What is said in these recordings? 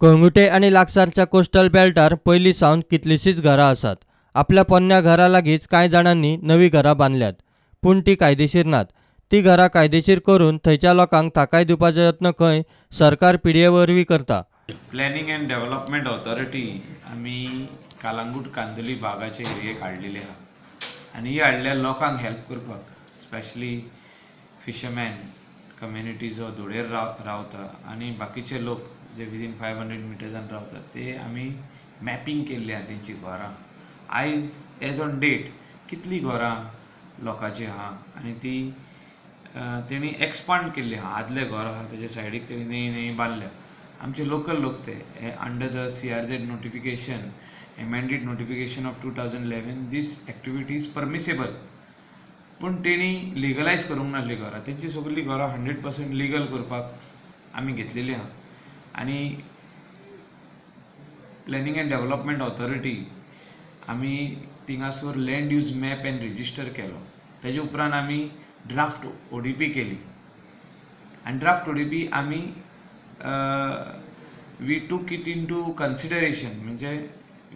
कळंगुटे आनी लागसारच्या कोस्टल बेल्टार पयलीं सावन कितलींशींच घरां आसात. आपल्या पोन्न्या घरा लागींच कांय जाणांनी नवीं घरां बांदल्यात, पूण ती कायदेशीर नात. ती घरां कायदेशीर करून थंयच्या लोकांक थाकाय दिवपाचो यत्न खंय सरकार पीडीए वरवीं करता. प्लॅनिंग अँड डेव्हलपमेंट ऑथॉरिटी आमी कालांगूट कांदोली भागाचे एरियेक हाडलेली आहा आनी ही हाडल्या लोकांक हेल्प करपाक, स्पेशली फिशरमॅन कम्युनिटी जो धुळेर रावता आनी बाकीचे लोक जे विदीन 500 मिटर्सान रावतात ते आमी मॅपिंग केल्ली आहा तेंची घरां. आयज एज ऑन डेट कितलीं घरां लोकांची आहा आनी ती तेणी एक्सपांड केल्ली आहा. आदलें घर आहा तेच्या सायडीक तेणी नवी नवी बांदल्या. आमचे लोकल लोक ते under the CRZ notification, amended notification of 2011, this activity is permissible. पूण तेणी लिगलायज करूंक नासली घरां. तेंची सगळीं घरां 100% लिगल करपाक आमी घेतलेली आहा आनी प्लॅनिंग अँड डेव्हलपमेंट ऑथॉरिटी आमी थिंगासर land use map and register केलो. तेजे उपरांत आमी ड्राफ्ट ODP केली आनी ड्राफ्ट ODP आमी we took it into consideration, म्हणजे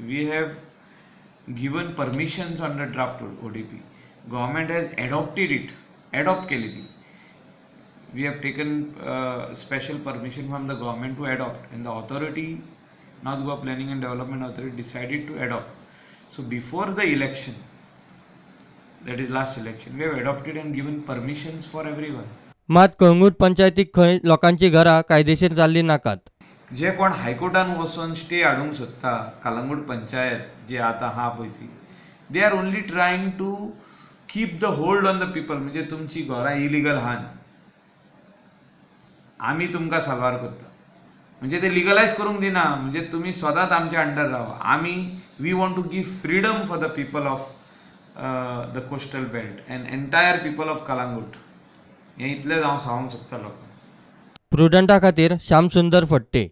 we have given permissions on the draft ODP. Government has adopted it, adopt केली ती. We have taken special permission from the government to adopt and the authority, North Goa Planning and Development Authority, decided to adopt. So before the election, that is last election, we have adopted and given permissions for everyone. मात कळंगूट पंचायतीक खंय लोकांची घरां कायदेशीर जाल्लीं नाकात. जे कोण हायकोर्टान वचून स्टे हाडूंक सोदता कालंगूट पंचायत जी आतां आहा पळय ती, they are only trying to keep the hold on the people. म्हणजे तुमची घरां इलिगल आहात, आमी तुमकां साल्वार करता, म्हणजे ते लिगलायज करूंक दिना, म्हणजे तुमी सदांच आमच्या अंडर रावा. आमी we want to give freedom for the people of the coastal belt and entire people of Calangute. हें इतलेंच हांव सांगूंक सोदता लोकांक. प्रुडंटा खातीर श्यामसुंदर फडते.